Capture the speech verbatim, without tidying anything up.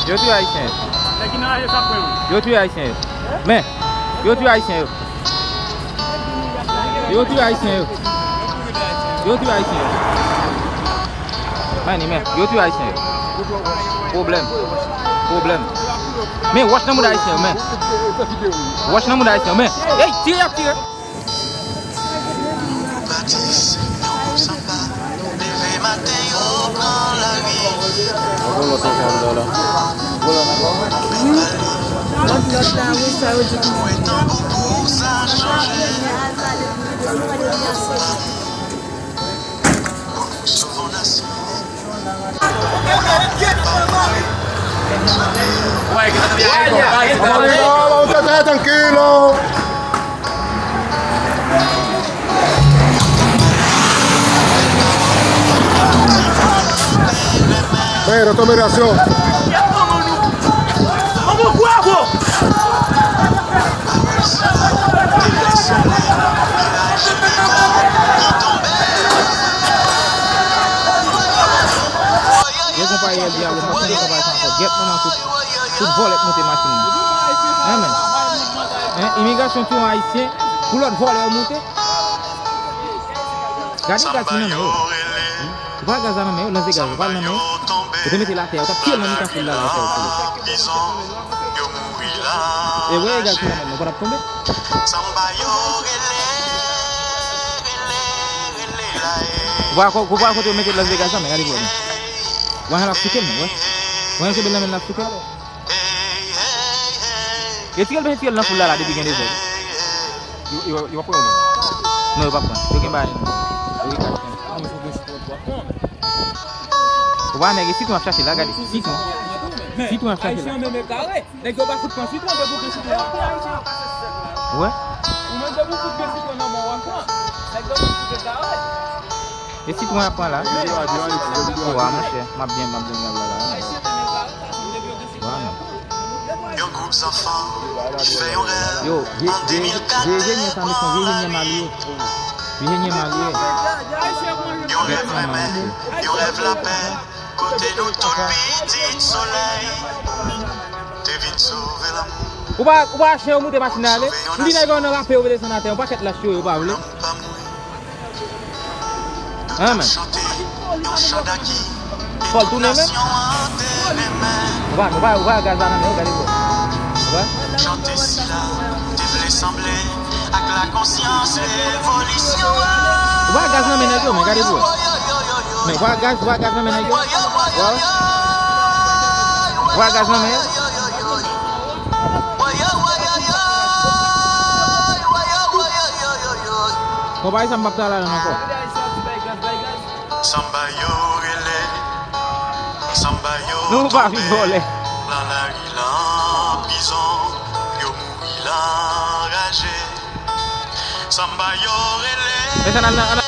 Yo touye ayisyen yo. Yo touye ayisyen yo. Men, yo touye ayisyen yo. Yo touye ayisyen yo. Yo touye ayisyen yo. Men, men, yo touye ayisyen yo. Pwoblèm. Pwoblèm. Men, wòch nan mouda ayisyen yo, men. Wòch nan mouda ayisyen yo, men. Ey, tire, y ap tire. Yon gwoup samba, leve maten yo pran lari. Yon gwoup lòt ansanm la. Lòt, lòt la, wi, sa yo di ki mwen. Tanbou pou sa chanje. Vamos arriba, vamos a estar tranquilo. Mira, toma reacción. Vamos, guapo! Gen konpayi El Diablo, m ap tande konpayi sa ankò. Gyèt manman tout, tout vòlè k monte machin nan. Hein, men. Hein, imigrasyon tiye yon ayisyen, pou lòt vòlè yo monte. Gade gaz ki nan men yo. Ou pa gaz la nan men yo, lans de gaz, ou pa nan men yo. Ou te mete l atè, ou t ap tiye l nan mitan foul la, la, fè w koule. E wè, gaz ki nan men, ou pa t ap tonbe. Sanba yo rele, rele, rele la, e. Ou pa, ou pa kote yo mete lans de gaz la, men gade pou wè, men. Ou pa jan l ap souke l, men, wè. Ou pa jan l kenbe l nan men l ap souke l. Ey, ey, ey. Yo tire l, men tire l nan foul la, la, depi gen de zè. Yo, yo, yo pa pran yo menm. Non, yo pa pran. Yo gen bagay. Yo gen kach. Ou pa nèg, e sitwon ap chache la, gade. Sitwon. Sitwon ap chache la. Ayisyen menm e kare. Nèg yo pa fout pran sitwon, depi w gen sitwon, w ap pran, Ayisyen. Wè. Ou menm, depi w fout gen sitwon nan men w, w ap pran. Nèg yo menm fout e kare. E sitwon ap pran la. Wa, monchè, m ap byen, m ap byen, m ap la, la. Ayisyen menm e kare, sa se depi yo gen sitwon, y ap pran. Yon gwoup zanfan ki fè yon rèv. Yo, vye, vye, vye jenyè sa, mesye, vye jenyè malye. Vye jenyè malye. Yon rèv renmen, yon rèv lapè. Kote nou tout pitit solèy te vin sove lanmou. Ou pa, ou pa chen yo moute machin nan ale. M di nèg yo nan rape yo vle desann atè. Yon pakèt lach yo, yo pa vle. Hein, men. Fò l tounen menm. Ou pa, ou pa, ou pa gaz la nan men, ou gade pou wè. Ou wè? Chante sila te vle sanble ak lakonsyans revolisyon an. Ou pa gaz nan men nèg yo, men gade pou wè. Men, ou pa gaz, ou pa gaz nan men nèg yo. Ou wè? Ou pa gaz nan men yo. Konpayi sa m p ap travay la ankò. Sanba yo rele, sanba yo tonbe. Nou pa vin vòlè. Nan lari, nan prizon, yo mouri lan raje. Sanba yo rele. Mesye, ann al nan, ann